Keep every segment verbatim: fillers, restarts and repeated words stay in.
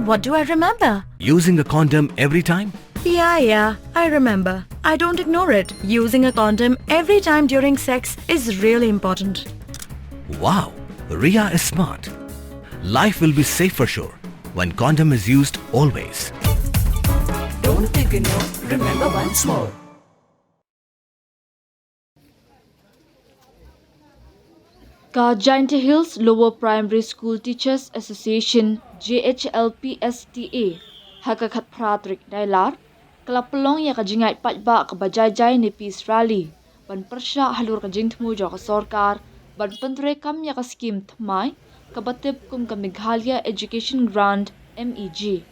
What do I remember? Using a condom every time? Yeah, yeah, I remember. I don't ignore it. Using a condom every time during sex is really important. Wow, Ria is smart. Life will be safe for sure when condom is used always. Don't ignore, remember once more. Ka Jaintia Hills Lower Primary School Teachers Association, J H L P S T A, ha ka khatphra tarik Nailar, ka la pynlong ïa ka jingïaid paidbah kaba jai jai ne peace rally, ban pyrshah halor ka jingthmu jong ka sorkar ban pyntreikam ïa ka skim thymmai kaba tip kum ka Meghalaya Education Grant, M E G.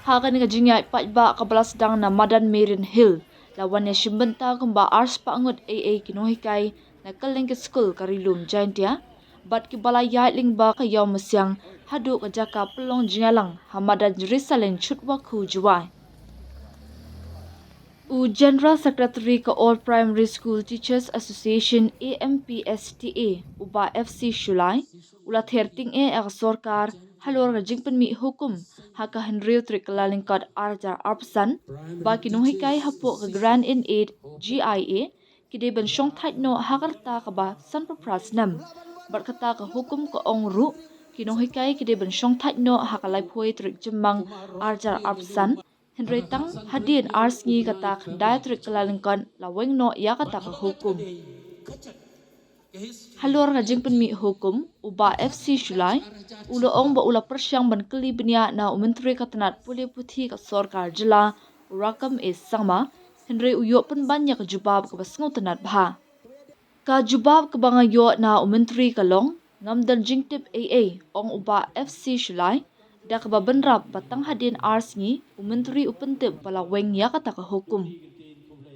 Ha kane ka jingïaid paidbah kaba la sdang na madan Marian Hill, la wan ïashim bynta kumba arspah ngut ei ei ki nonghikai na kylleng ki skul ka Ri Lum Jaintia, bad kiba la ïaid lyngba ka Ïaw Masiang haduh ka jaka pynlong jingïalang ha madan Jerusalem Chutwakhu Jowai. U General Secretary ka All Primary School Teachers Association, A M P S T A, u Bah F C Shullai, u la ther tyngeh ïa ka sorkar halor ka jingpynmih hukum ha ka hynriew tarik Kyllalyngkot arhajar arphew san, ba ki nonghikai hapoh ka Grant in Aid, G I A, ki dei ban shongthait noh ha ka rta kaba sanphew phra snem. Bad kata ka hukum ka ong ruh, ki nonghikai ki dei ban shongthait noh ha ka laiphew tarik Jymmang arhajar arphew san, hynrei tang hadien ar sngi kata ka khyndai tarik Kyllalyngkot la weng noh ïa kata ka hukum. Halor ka jingpynmih hukum, u Bah F C Shullai u la ong ba u la pyrshang ban kylli bniah na u Myntri ka tnat pule puthi ka sorkar jylla, u Rakkam A Sangma, hynrei u ïoh pynban ïa ka jubab kaba sngewtynnat bha. Ka jubab kaba nga ïoh na u Myntri ka long, ngam don jingtip ei ei, ong u Bah F C Shullai, da kaba bynrap ba tang hadien ar sngi u Myntri u pyntip ba la weng ïa kata ka hukum.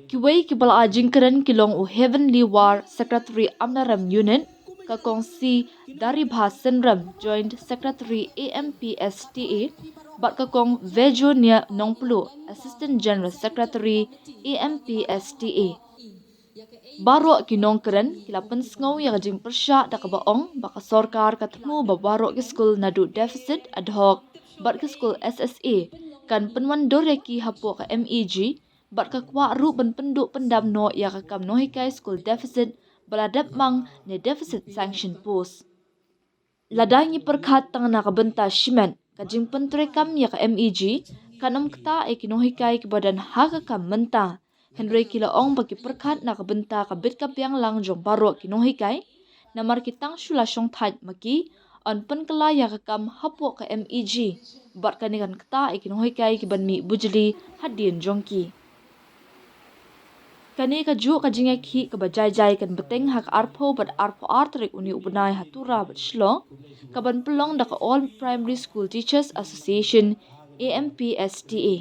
Kiwei kiba la ai jingkren ki long u Heavenly War, Secretary Amlarem Unit, ka Kong C Daribha Synrem, Joint Secretary A M P S T A, bad ka Kong Vejonia Nongpluh, Assistant General Secretary A M P S T A. Baroh ki nongkren ki la pynsngew ïa ka jingpyrshah da kaba ong ba ka sorkar ka thmu ba baroh ki skul naduh deficit ad hoc bad ki skul S S A kan pynwandur ïa ki hapoh ka M E G, bad ka kwah ruh ban pynduh pyndam noh ïa ka kam nonghikai skul deficit ba la dep mang ne deficit sanction post. Lada ngi pyrkhat tang na ka bynta shimet, ka jingpyntreikam ïa ka M E G kan ym ktah ïa ki nonghikai kiba don ha ka kam mynta. Hynrei ki la ong ba ki pyrkhat na ka bynta ka bit ka biang lang jong baroh ki nonghikai, namar ki tang shu la shongthait ma ki, yn pynkylla ïa ka kam hapoh ka M E G, bad kane kan ktah ïa ki nonghikai kiban mih bujli hadien jong ki. Kane kajuh ka jingïakhih kaba jai jai kan bteng ha ka arphew bad arphew ar tarik une u bnai ha Tura bad Shillong, kaban pynlong da ka All Primary School Teachers Association, A M P S T A.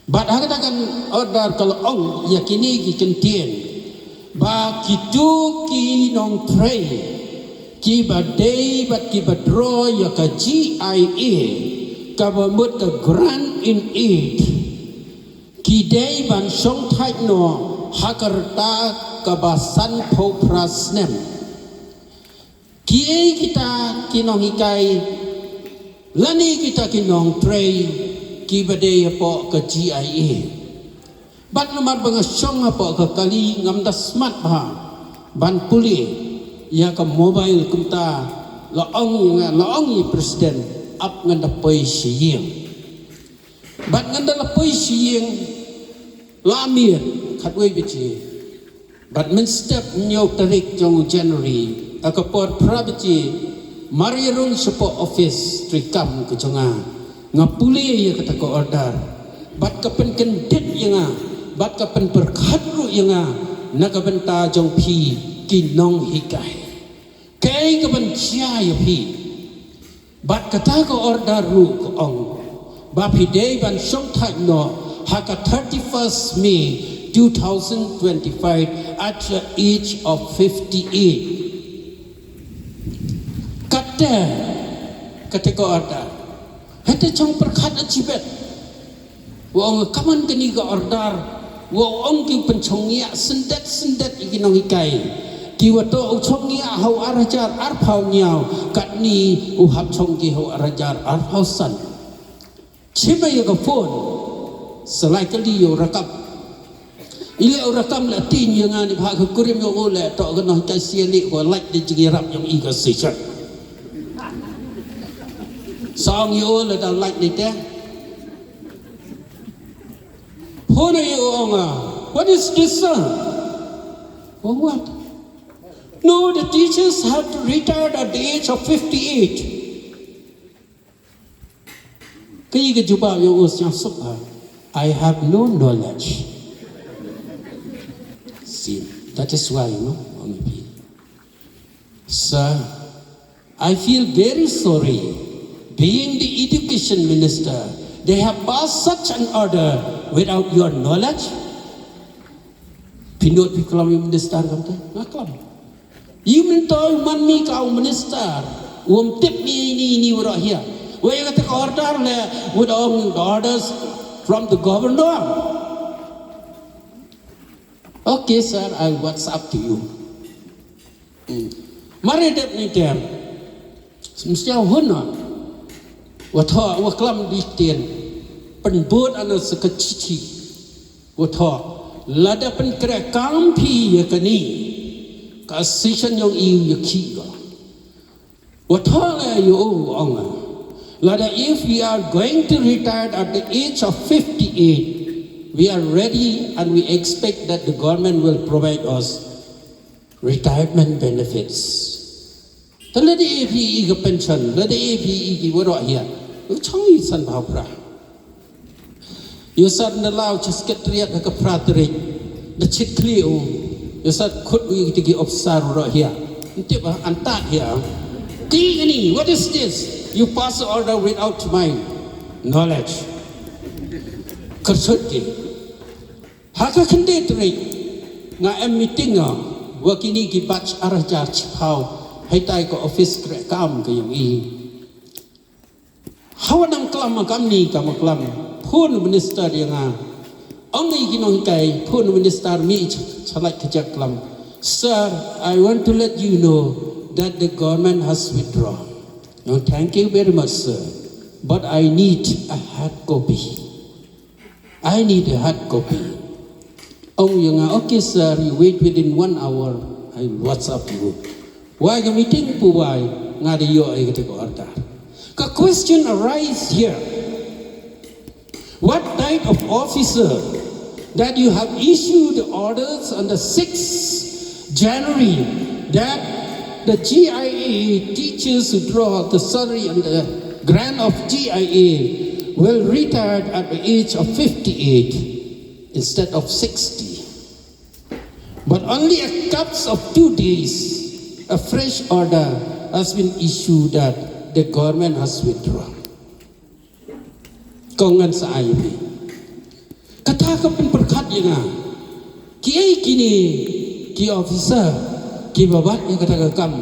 Bad ha kata kan order ka la ong ïa kine ki kyntien ba kito ki nongtrei kiba dei bad kiba draw ïa ka G I A, kaba mut ka Grant in Aid, ki dei ban shongthait noh ha ka rta kaba sanphew phra snem. Kiei kita ki nonghikai lane kita ki nongtrei kiba dei hapoh ka G I A? Bad namar ba nga shong hapoh ka kali, ngam da smat bha ban pule ïa ka mobile, kumta la ong ïa nga, la ong ïa i president, ap ngan da poi sha ïing. Bad ngan da la poi sha ïing la miet khatwei baje. Bad mynstep hynñiew tarik jong u January, ha ka por phra baje, mar ïa rung shapoh office treikam ka jong nga, nga pule ïa kata ka order. Bad ka pynkyndit ïa nga, bad ka pynpyrkhat ruh ïa nga na ka bynta jong phi ki nonghikai. Kaei kaban jia ïa phi? Bad kata ka order ruh ka ong ba phi dei ban shong thait noh ha ka thirty-first May two thousand twenty-five at the age of fifty-eight. Kata, kata ka order. Hata chong pyrkhat a chibet. Wa ong kaman kani ka order. Wa ong ki pynchong ngiah syndet syndet ïa ki nonghikai. Ki wa toh u chong ngiah ha u ar hajar arphew hynñiew, katni u hap chong ki ha u ar hajar arphew san. Chim ïa ka phone. Sa lai kali ïa u rakam. Ïa u rakam la tin ïa nga ni bha ka kurim ïa u le toh ka nonghikai sia li ko lait de jingïarap ïa i ka session. Sa ong ïa u le da lait ni te. Phone ïa u ong, ah, "What is this, sir?" Oh, what? "No, the teachers have to retire at the age of fifty-eight." Ka ïa ka jubab ïa u sngewsuk ha, "I have no knowledge." See, that is why, you know, ong ïa phi. Sir, I feel very sorry. Being the education minister, they have passed such an order without your knowledge. Phi nud phi klam ïa u minister kam te? Nga klam. Ïa u mynta u man mi ka u minister, um tip mi ini ini u roh hia. Wei kata ka order le, with all the orders from the governor. Okay, sir, I'll WhatsApp to you. Hmm. Mare dep ni tem. Mesti au hun na. Wa thoh, wa klam di tien. Pynbud ana sa ka chithi. Wa thoh, lada pynkhreh kam phi ïa kani, ka session yong i ïa ki ko. Wa thoh le ïa u ong, lada if we are going to retire at the age of fifty-eight, we are ready and we expect that the government will provide us retirement benefits. Te lada ïa phi i ka pension, lada ïa phi i ki waroh ïa. U chong i san bha pra. Ïa sat na lau cha secretariat ha ka pra tarik. Da chit khlieh u. Ïa sat khut u ïa ki officer waroh ïa. Nti ba antat ïa. Ki ini, what is this? You pass the order without my knowledge. Kersut ki. Ha ka khyndai tarik nga em meeting nga wa kini ki batch ar hajar chiphaw. Haitai ka office kreh kam ka yong i. Hawa nang klam ma kam ni kam klam. Phone minister ïa nga. Ong i ki nonghikai, phone minister mi ch-, chalai kajak klam. Sir, I want to let you know that the government has withdrawn. No, thank you very much, sir. But I need a hard copy. I need a hard copy. Ong ïa nga, okay sir, you wait within one hour, I WhatsApp you. Wai ka meeting pu wai, nga da ïoh ïa kata ka order. Ka question arise here. What type of officer that you have issued orders on the sixth January that the G I A teachers who draw the salary and the grant of G I A will retire at the age of fifty-eight instead of sixty. But only a gaps of two days, a fresh order has been issued that the government has withdrawn. Kong ngan sa ai phi. Kata ka pynpyrkhat ïa nga. Ki ei kini ki officer ki ba bat ïa kata ka kam.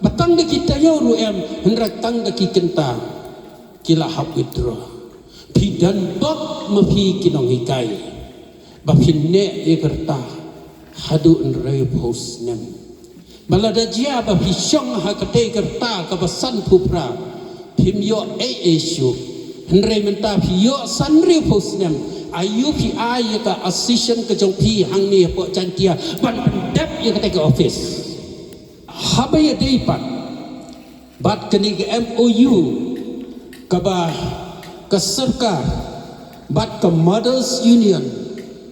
Ba tang da ki taïew ruh em, hynrei tang da ki kynta ki la hap withdraw. Phi don bok ma phi ki nonghikai. Ba phin neh ïa ka rta haduh hynriewphew snem. Ba lada jia ba phi shong ha katei ka rta kaba sanphew phra, phim ïoh ei ei shuh. Hynrei mynta phi ïoh sanriewphew snem. Aïu phi ai ïa ka assistant ka jong phi hangne hapoh Jaintia ban pyndep ïa katei ka office. Haba ïadei pat bad kane ka M O U kaba ka sorkar bad ka Mothers Union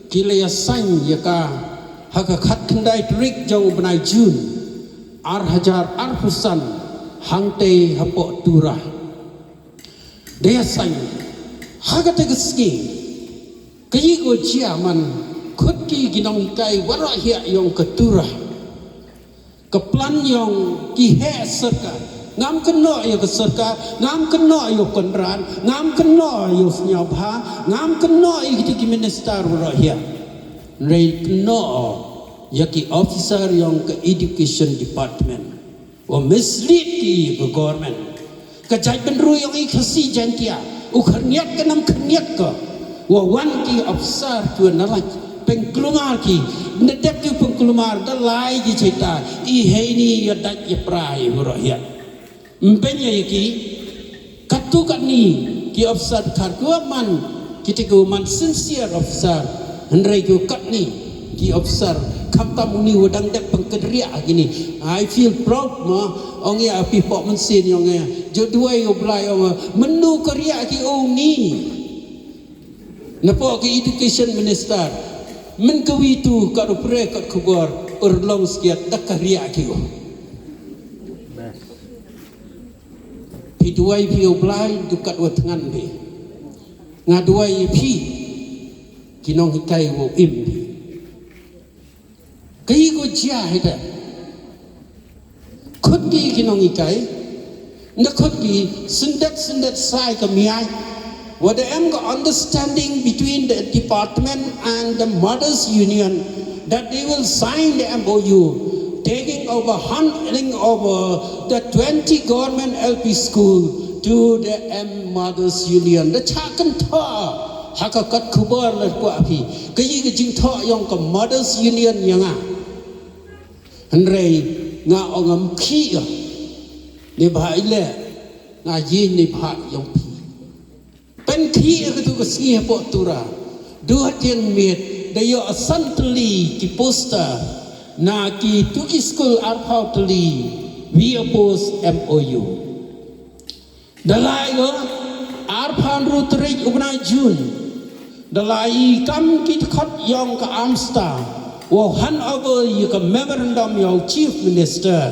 ki la ïa sign ïa ka ha ka khatkhyndai tarik jong u bnai June ar hajar arphew san hangtei hapoh Tura. Da ïa sign ha kata ka sngi ka ïing u chairman khut ki ki nonghikai waroh hiah ïong ka Tura. Ka plan ïong ki heh sorkar Ngam kynnoh ïa ka sorkar, ngam kynnoh ïa u Conrad, ngam kynnoh ïa u Sniawbha, ngam kynnoh ïa kito ki minister baroh hi. Hynrei kynnoh ïa ki officer ïong ka education department. Wa mislead ki ïa ka government. Ka jaitbynriew ïong i Khasi Jaiñtia, u khyrngiat ka nam khyrngiat ka. Wa wan ki officer tu na laj pynkulmar ki. Na dep ki pynkulmar da lai ki cheita. I heini ïa dait ïa prai baroh hi. Ym pynïa ïa ki. Katto katne ki officer, kharkua man, kita ki man sincere officer. Hynrei ki katne ki officer, khamtam uni wa dang dep pynkynriah kini. I feel proud mo, ong ïa phi pok mynsiem ïong ïa. Jot duwai U Blai ong, mynno ka riah ki uni. Na pok ki education minister, mynkawi tu ka ruh pre ka khubor, urlong skiat da ka riah ki u. Phi duwai phi U Blai, dukat wa thngan phi. Nga duwai phi, ki nonghikai wa im phi. Kaei ko jia hi te. Khut ki ki nonghikai. Nda khut ki syndet syndet sai ka miai. Wa da em ka understanding between the department and the Mothers Union that they will sign the M O U, taking over, handing over the twenty government L P school to the M Mothers Union. Da chah kynthoh ha ka kot khubor la kwah phi. Kaei ka jingthoh ïong ka Mothers Union ïa nga. Hynrei nga ong ngam khih ïa. Neibhah i leh nga ïeng neibhah ïong phi. Pynkhih ïa katu ka sngi hapoh Tura. Duh ha Diengmiet da ïoh san tylli ki poster na kitu ki skul arphaw tylli. We oppose M O U. Da lai ko arphaw hynriew tarik u bnai June. Da lai kam ki dkhot ïong ka AMSTA. Wow hand over ïa ka memorandum ïa u Chief Minister.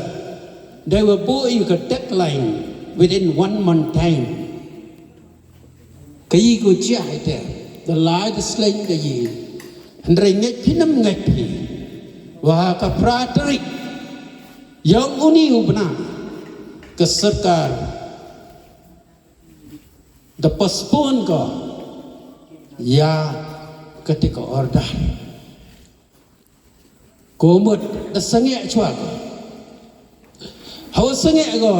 They were buh ïa ka deadline within one month time. Kaei ko jia hi te. Da lai da sleng kaei. Hynrei ngeit phi nam ngeit phi. Wa ka phra tarik ïong uni u bnai ka sorkar da postpone ko ïa kata ka order. Ko mut da sangeh chwa ko. Hawa sangeh ko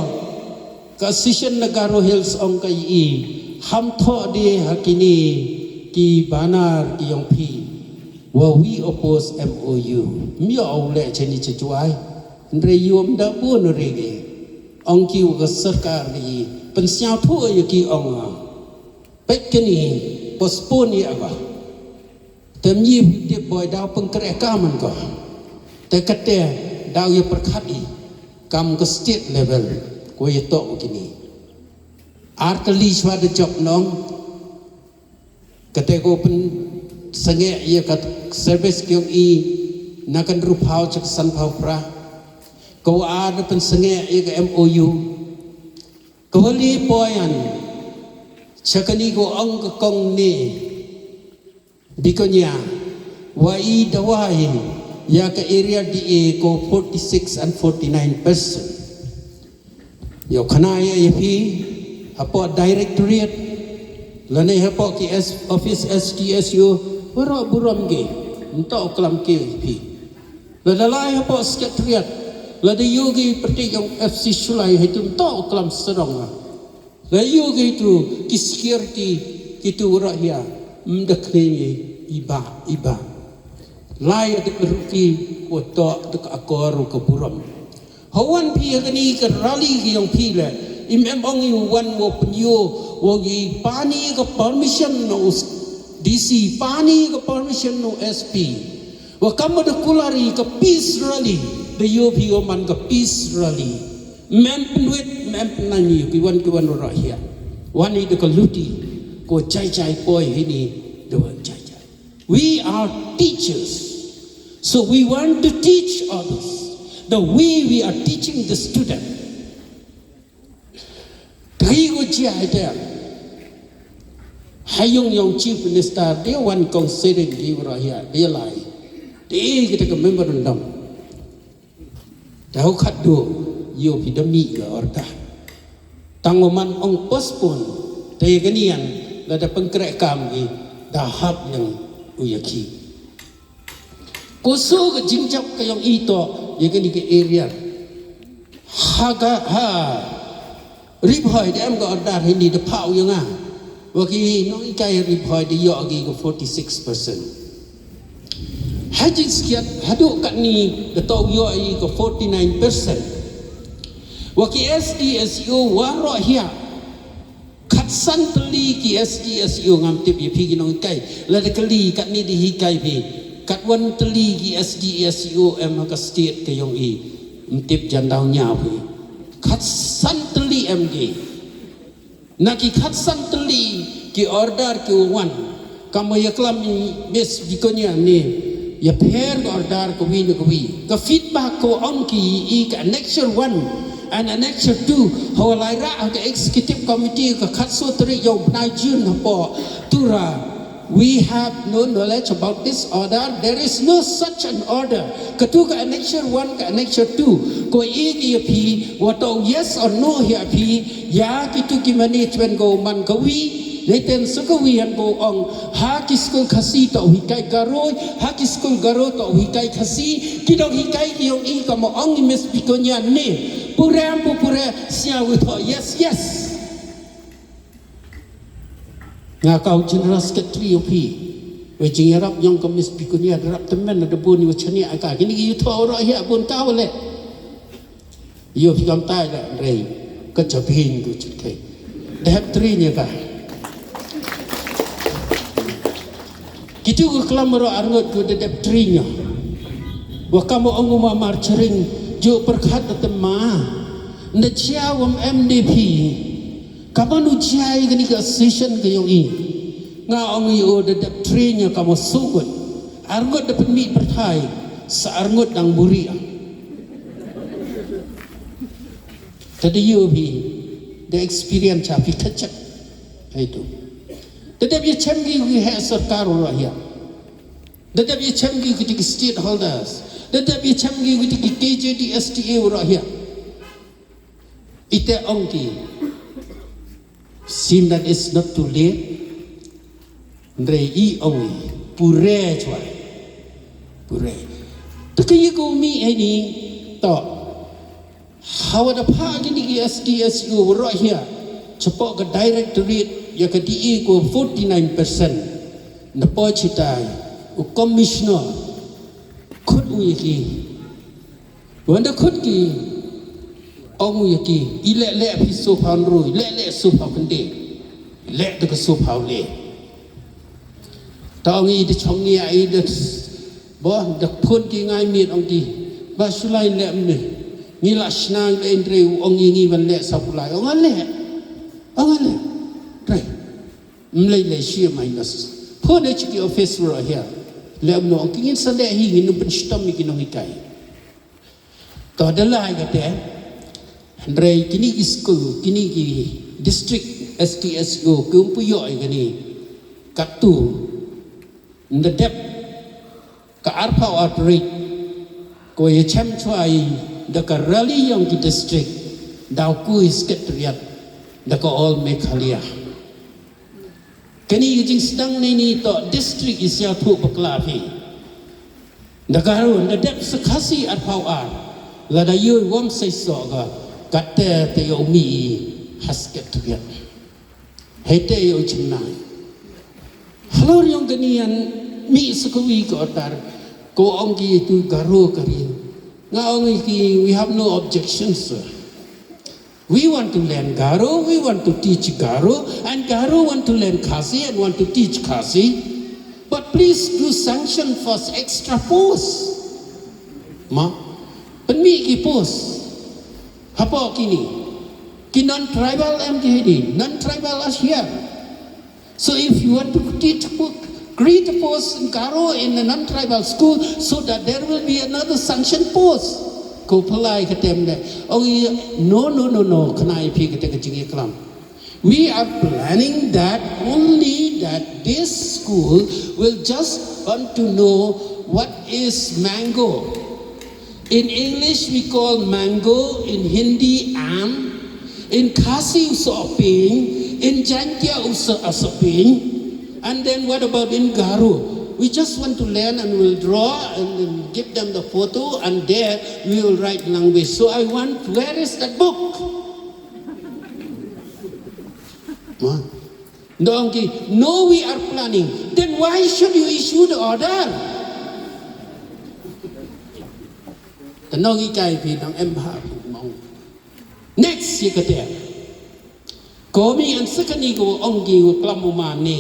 ka session na Garo Hills ong ka i ham thoh de ha kini ki banar ki ïong phi. Wa we oppose M O U. Myo au le chani chachwai. Hynrei ïom da bun rege. Ong ki wa ka sorkar ki pynsñiawthuh ïa ki ong. Peit kini postpone ïa ka. Te mynta phi tip boi daw pynkreh ka man ko. Te kate daw ïa pyrkhat i kam ka state level ko ïa tok kini. Ar tylli chwa da jop nong. Kate ko pynsangeh ïa ka service kiong i na kan rupaw chak san paw pra. Ko ar da pynsangeh ïa ka M O U. Ko li poyan chakani ko ong ka kong ni. Bikonia wa i dawai ïa ka area D A ko forty-six and forty-nine percent. Ïoh khana ïa ïa phi hapoh directorate lane hapoh ki S, office S T S U, waroh burom ki. Nto klam ki ïa phi. Lada lai hapoh secretariat lada ïoh ki pyrthei ïong F C Shulai haitu nto klam sarong la. Lada ïoh ki tu ki security ki tu waroh ïa mda khne iba iba. Lai ïa dik ruki ko tok dik akor ka burom. Hawan phi ha kani ka rally ki ïong phi le. Im em ong i wan wo pynïoh wo i pani ka permission no D C pani ka permission no S P. Wa kam da kulari ka peace rally da ïoh phi wo man ka peace rally. Mem pynwit mem pynani ki wan ki wan rah ïa. Wan i da ka luti ko jai jai poi hini da wan jai jai. We are teachers. So we want to teach others the way we are teaching the student. Tri ko jia ite. Hayung yong chief minister dia wan kong sering di rah ïa dia lai. Di kita ka memorandum. Tahu khat du ïoh phi da mih ka order. Tang u man ong postpone. Te ïa kane ïa lada pynkreh kam ki da hap nang u ïa ki. Ko so ka jingjop ka ïong i to ïa kane ka area. Ha ka ha Ri Bhoi da em ka order hynne da pha u ïa nga. Wa ki nonghikai Ri Bhoi da ïoh ki ka forty-six percent. Ha jingskhiat haduh katne da to ïoh i ka forty-nine percent. Wa ki S D S E O waroh hiah. Khatsan tylli ki S D S E O ngam tip ïa phi ki nonghikai. Lada kylli katne da hikai phi. Katwan tylli ki S D S E O em ha ka state ka ïong i. Ym tip jan daw ñiaw phi. Khatsan tylli em ki. Na ki khatsan tylli ki order ki wan. Kam wa ïa klam i Miss Begonia ne ïa pher ka order ka wi na ka wi. Ka feedback ka wa ong ki i ka annexure one and annexure two. Hawa lai ra ka executive committee ka khatso tarik ïa u bnai June hapoh Tura. We have no knowledge about this order. There is no such an order. Katu ka annexure one, ka annexure two. Ko i ki ïa phi, wa to yes or no ïa phi, ïa kitu ki management ko man ka wi, Nathan Sukawi han ko ong, ha ki skul Khasi to hikai Garo, ha ki skul Garo to hikai Khasi, ki dong hikai ki ong i ka mo ong i Miss Begonia ne, purem pu pure, sia wi to, yes, yes. Nga ka u general secretary u phi. Wei jingïarap yong ka Miss Begonia da rap temen da bun yu chani aka. Kini yu tho ro hi bun ka wale. Yu phi kam tai da rei. Ka chapin ku chit kai. Da hep tri nya ka. Kitu ku klam ro arngut ku da dep tri nya. Wa kam ong ma mar chering. Ju perkhat da tema. Nda chia wam M D P. Kaban u jia ïa kane ka session ka ïong i. Nga ong ïa u da dep train ïa ka mo sugut. Arngut da pynmih pyrthai. Sa arngut dang buri. Te da ïoh phi da experience ha phi kachak. Hai tu. Da dep ïa chem ki ki he sorkar u roh ïa. Da dep ïa chem ki ki stakeholders. Da dep ïa chem ki ki K J D S T A u roh ïa. Ite ong ki. Sim that it's not too late. Ndrei i ong i. Pure chwa. Pure. Te ka yi ko mi ai ni. To. Hawa da pha ki ni ki S D S U roh hia. Chapo ka directorate ya ka D A ko forty-nine percent. Na po chitai. U commissioner. Khut u ya ki. Wanda khut ki ong u ya ki, i leh leh phi sophaw nrui, leh leh sophaw kynde, leh da ka sophaw leh. Ta ong i da chong ngi ai da bo da phun ki ngai miet ong ki. Ba shu lai leh mne. Ngi la shna leh ndrei u ong i ngi ban leh sa pulai. Ong a leh. Ong a leh. Ndrei. Mlei lei shi minus. Phun e chiki office ro hia. Leh mno ong ki ngin sa leh hi ngin num pen shitom i ki nong ikai. To da lai kate, hynrei kini ki skul, kini ki district S T S O ki um pu ïoh ïa kani. Katu, nda dep, ka arphaw arphaw rit, ko ïa chem chwa i, da ka rally yong ki district, daw ku i secretariat, da ka all Meghalaya. Kani ka jingsdang ni ni to district i sia thuh bakla phi. Da Garo, da dep sa Khasi arphaw ar. Lada yoi wam sai so ga, kate te yo mi i hasket tugiat. Hei te yo chimnai. Halor yong kani yan mi sa kawi ka otar, ko ong ki tu Garo ka rin. Nga ong ki, we have no objections, sir. We want to learn Garo, we want to teach Garo, and Garo want to learn Khasi and want to teach Khasi. But please do sanction for extra post. Ma, pynmih ki post. Hapo kini. Ki non-tribal em ki hidi. Non-tribal are here. So if you want to create, create a post in Garo in a non-tribal school, so that there will be another sanction post. Ko phalai ka tem de. Oh, yeah. No, no, no, no. Khnai phi kate ka jingïaklam. We are planning that only that this school will just want to know what is mango. In English, we call mango, in Hindi, aam, In Khasi u soh pink, in Jaintia u soh, u soh pink. And then what about in Garo? We just want to learn and we'll draw and then give them the photo and there we will write language. So I want, where is that book? Huh? Dong ki, no, we are planning. Then why should you issue the order? Tanong ikai phi dang em bha phi mong. Next, ïa kata. Komi an sakani ko ong ki wa klam u mane.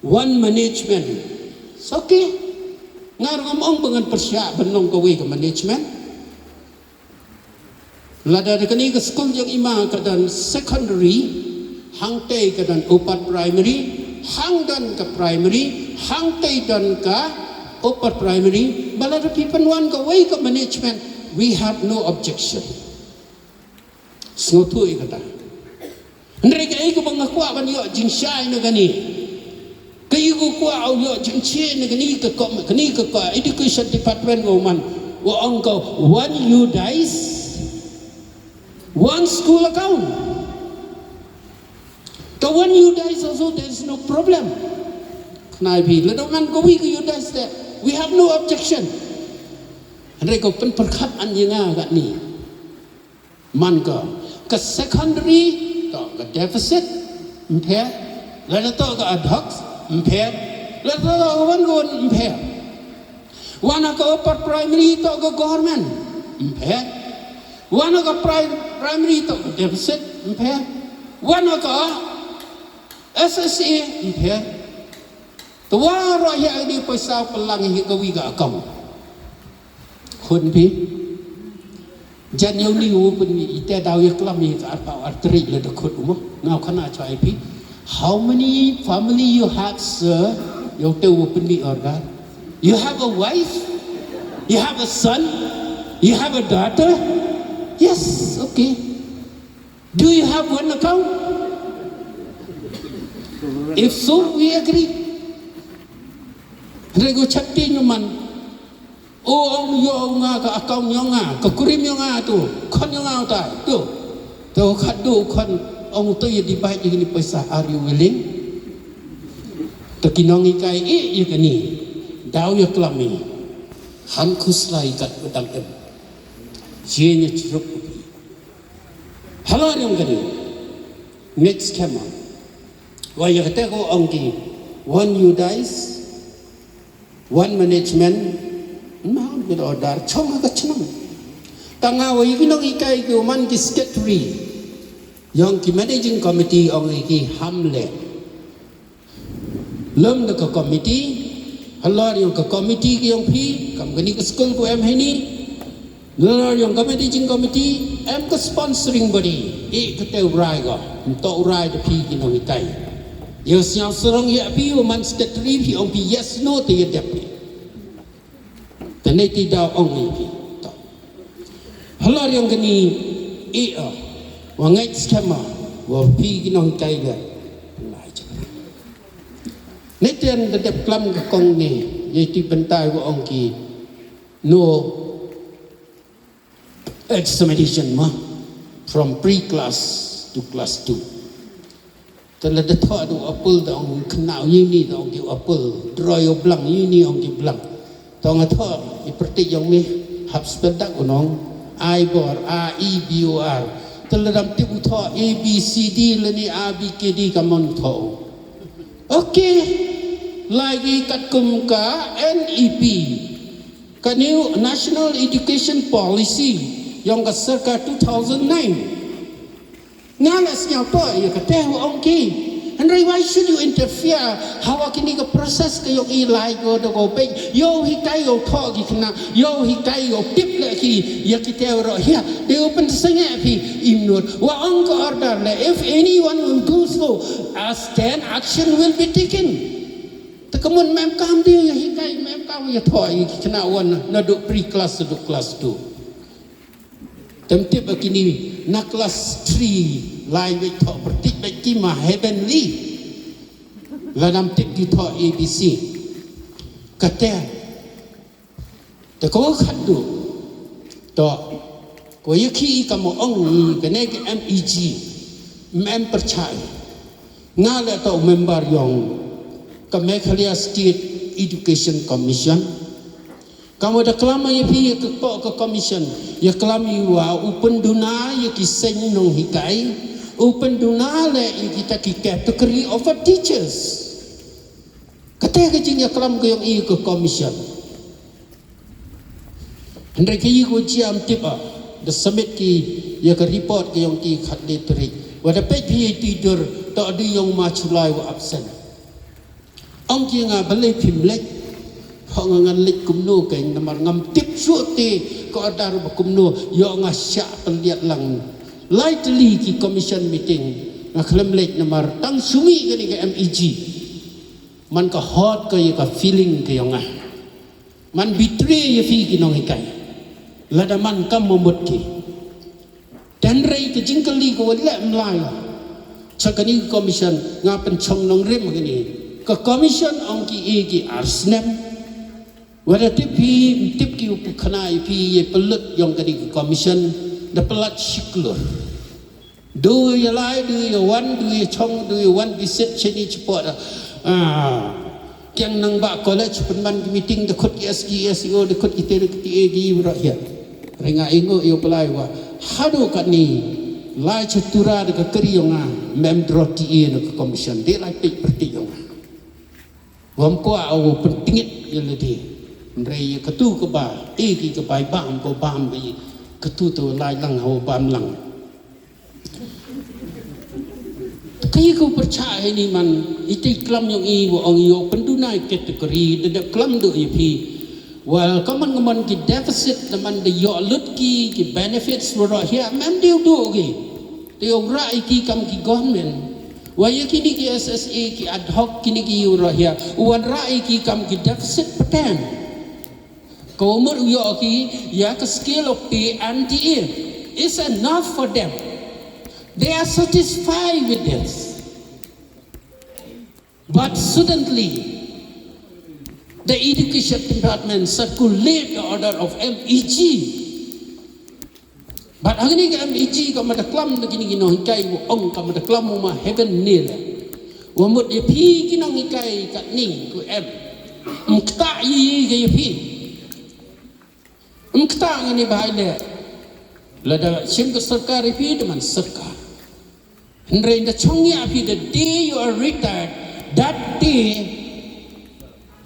One management. It's okay. Nga ruh ngam ong ba ngan pyrshah ban long kawei ka management. Lada da kani ka skul jong i ma ka don secondary, hangtei ka don upper primary, hang don ka primary, hangtei don ka upper primary, ba lada phi pynwan kawei ka management, we have no objection. Sngewthuh ïa kata. Hynrei kaei kaba nga kwah ban ïoh jingshai na kane. Kaei kaba kwah u ïoh jingshai na kane ka kom, kane ka, ka education department ka u man. Wa ong ka one UDISE, one school account. Ka one UDISE also there is no problem. Khnai phi, lada man kawi ka UDISE te, we have no objection. Hynrei ko pynpyrkhat an ïa nga kane. Man ka, ka secondary, to ka deficit, ym pher. Lada to ka ad hoc, ym pher. Lada to ka wan ka wan, ym pher. Wan ka upper primary, to ka government, ym pher. Wan ka pri-, primary, to ka deficit, ym pher. Wan ka SSA, ym pher. Te waroh ïa kane pisa pynlang ïa kawi ka account. Khun phi. Jan ïa uni u pynmih ite daw ïa klam ïa ka arphew artylli la da khut u mo. Nga u khana chwa ïa phi. How many family you have, sir? Ïa ute u pynmih order. You have a wife? You have a son? You have a daughter? Yes, okay. Do you have one account? If so, we agree. Rego chapti nyuman. O ong ïoh nga ka account ïoh nga, ka kurim ïoh nga tu, khon ïoh nga utai tu. Te u khadduh u khon ong utai ïa divide ïa kine pisa, are you willing? Te ki nonghikai ïeh ïa kane. Daw ïa klam ïa. Han khuslai kat u dang em. Ïa ïa chirup. Halor ïong kane. Next camera. Wa ïa kata ko ong ki, one UDISE, one management, ma bit order chong ha ka chnong. Tang nga wa ïa ki nonghikai ki u man ki secretary ïong ki managing committee ong ïa ki hamlet. Lum da ka committee, halor ïong ka committee ki ïong phi, kam kani ka school ko em hini. Halor ïong ka managing committee, em ka sponsoring body, i kata u rai ko, ym toh u rai da phi ki nonghikai. Ïa sñiaw sarong ïa phi, u man secretary phi ong phi yes no te ïa dep phi. Te ne ti daw ong ïa phi. To. Halor ïong kani i o. Wa ngai skema. Wa phi ki nonghikai ga. Lai jaka. Ne ten da dep klam ka kong ne. Ïa ti bentai wa ong ki. No examination ma. From pre-class to class two. Te lada thoh da u apple da ong khynnah ïa uni da ong ki u apple, draw ïa u blang ïa uni ong ki blang. Te ong thoh i pyrthei ïong mi hap spell da u nong I bor, A E B O R. Te lada ym tip u thoh A B C D lane A B K D ka mon thoh. Okay. Lai ki katkum ka N E P. Ka new National Education Policy ïong ka sorkar two thousand nine. Nga la sñiaw to ïa kata u ong ki. Hynrei why should you interfere? Hawa kini ka process ka ïong i lai ko da ko pek. Ïoh hikai ïoh thoh ki khynnah. Ïoh hikai ïoh tip la ki. Ïa kita ro ïa. Dei u pynsangeh phi im nud. Wa ong ka order la. If anyone will do so, a stern action will be taken. Te ka mon mem kam dei ïa hikai mem kam ïa thoh ïa ki khynnah wan naduh pre-class naduh class two. Tem tip ba kini na class three lai wei thoh pyrthei ba ki ma heavenly. Lada ym tip ki thoh A B C. Kata. Te ko khadduh. To. Ko ïa ki i kam ong i kane ka M E G, mem pyrchah. Nga leh to member yong ka Meghalaya State Education Commission. Kam da klam ïa phi ïa ka ko ka commission, ïa klam ïa wa u pynduna ïa ki seng nonghikai, u pynduna le ïa kita ki category of a teachers. Kata ka jingïaklam ka yong i ka commission. Hynrei ka i ko jia ym tip a, da submit ki ïa ka report ka yong ki khatlai tarik. Wa da peit phi ïa i dur, to da yong ma July wa absent. Ong ki nga balei phim leit. Ho nga ngan leit kumno ka, namar ngam tip shuh te ka order ba kumno, ïoh nga shah pynliat lang. Lai tylli ki commission meeting nga khlem leit namar tang shu mih kane ka M E G. Man ka hot ka ïa ka feeling ka yong nga. Man betray ïa phi ki nonghikai. Lada man kam mamut ki. Hynrei ka jingkylli ka wat leh mlai. Cha kane ka commission nga pynchong nongrim kane. Ka commission ong ki i ki ar snem. Wada tip phi, tip ki u pynkhana ïa phi ïa pynlut yong kane ka commission da pynlut shiklur. Du ïa lai, du ïa wan, du ïa chong, du ïa wan visit shini chipot. Ah. Kiang nang ba college pynban ki meeting da khut ki S G, S E O, da khut ki tere ki tige ki bro ïa. Ringa ingo ïa pelai wa. Hadu kat ni lai chatura da ka kari yong nga mem droti ïa na ka commission. De lai pik perti yong nga. Wam kwa awu pentingit ïa ledi. Nrei ïa katu ka ba, eh ki ka bai bam ko bam ki. Katu tu lai lang hawu bam lang. Ka ïa ka u pyrchah hi ni man, ite klam yong i wa ong ïoh pynduna i category, da dep klam du i phi. Wal kaman kaman ki deficit da man da ïoh lut ki, ki benefits wa roh hiya, mem deu du ki. Te ong ra i ki kam ki government. Wa ïa kini ki S S A ki ad hoc kini ki ïa roh hiya, wan ra i ki kam ki deficit peten. Ka umur u ïoh ki ïa ka scale of pay and the year is enough for them. They are satisfied with this. But suddenly, the education department circulate the order of M E G. Bad hangne ka M E G ka mada klam da kini ki nonghikai u ong ka mada klam u ma heaven nil. Wa mut ïa phi ki nonghikai kat ni ku em. Ym kta ïa ka ïa phi. Ym kta ngani bahai le. Lada shim ka sorkar ïa phi da man sorkar. Hynrei da chong ïa phi the day you are retired, that day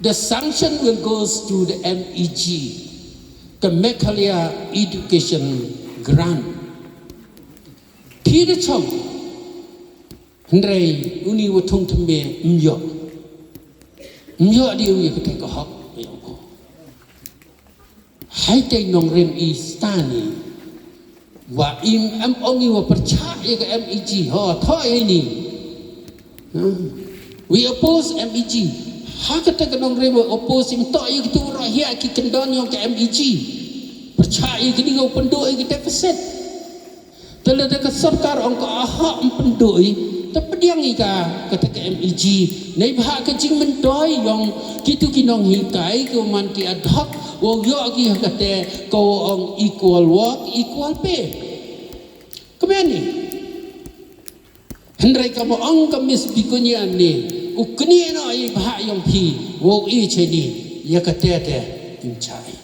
the sanction will goes to the M E G, the Meghalaya Education Grant. Phi da chong, hynrei uni wa thung thymme ym ïoh. Ym ïoh di u ïa kata ka hok. Hai te nongrim i stani. Wa im em ong i wa pyrchah ïa ka M E G. Ho, tho ïa ni. Hmm. We oppose M E G. Ha kata ka nongrim wa oppose im to ïa kitu roh hiya ki kyndon yong ka M E G. Pyrchah ïa kini ka u pynduh ïa ki deficit. Te lada ka sorkar ong ka aha ym pynduh i, te pdiang i ka, kata ka M E G. Neibhah ka jingmyntoi yong kitu ki nonghikai ki u man ki ad hoc, wa u ïoh ki ha kata ka wa ong equal work, equal pay. Kmen i. Hynrei ka ma ong ka Miss Begonia ni, u kni no i bhah yong phi, wa u i cheni, ïa kata te, im chai.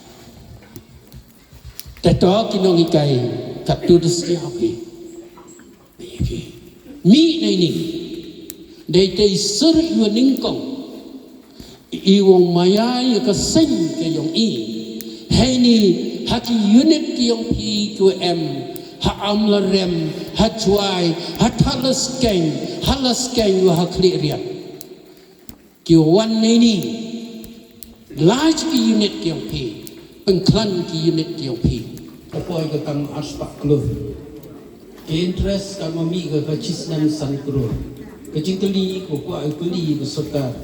Te to ki nonghikai, katu da sñiaw phi. Phi. Mi nei ni. Dei te i sur i wa nyngkong. I wong maya ïa ka seng ka yong i. Hei ni, ha ki unit ki yong phi ki wa em. Ha Amlarem, ha Jwai, ha Thadlaskeiñ, ha Laskeiñ wa ha Khliehriat. Ki wan nei ni. Laj ki unit ki yong phi. Pynkhlan ki unit ki yong phi. Ka poi ka tang ar spah klur. Ki interest ka ma mi ka ka chi snem san klur. Ka jingkylli ko kwah kylli ka sorkar.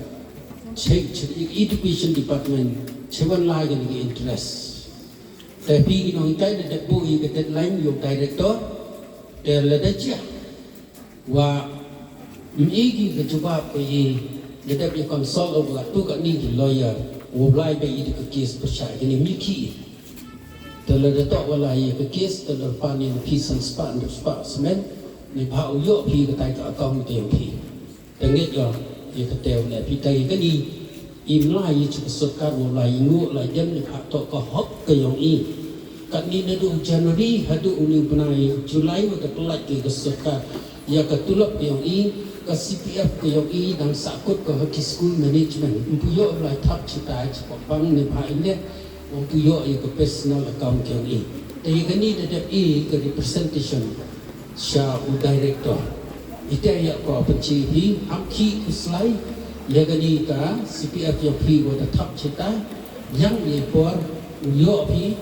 Check, check education department. Check wan lai ka ki interest. Te phi ki nonghikai da dep buh ïa ka deadline yong director. Te lada jia. Wa ym i ki ka jubab ka i, da dep ïa consult wa tu ka ni ki lawyer. Wa blai ba i da ka case pyrshah kini mi ki. Te lada toh wat la ïa ka case te lada pan ïa phi san spah hynriew spah smen, ne ba u ïoh phi katai ka account ka ïong phi. Te ngeit ïa, ïa kata u leh phi te kane, im la ïa ka sorkar u la ïa ngu la jan ne ba toh ka hok ka ïong i. Katne naduh January haduh une u bnai July wat la pyllait ïa ka sorkar ïa ka tulop ka ïong i, ka C P F ka ïong i dang sahkut ka ha ki school management. Ym pu ïoh la thap chetai chepa bang ne ba i leh. Ym pu ïoh ïa ka personal account ka ïong i. Te ïa kane da dep i ka representation sha u director. Ite ïa ko pynchi phi, ham ki u slai, ïa kane ka C P F ïong phi wat la thap chetai, ïa i por u ïoh phi,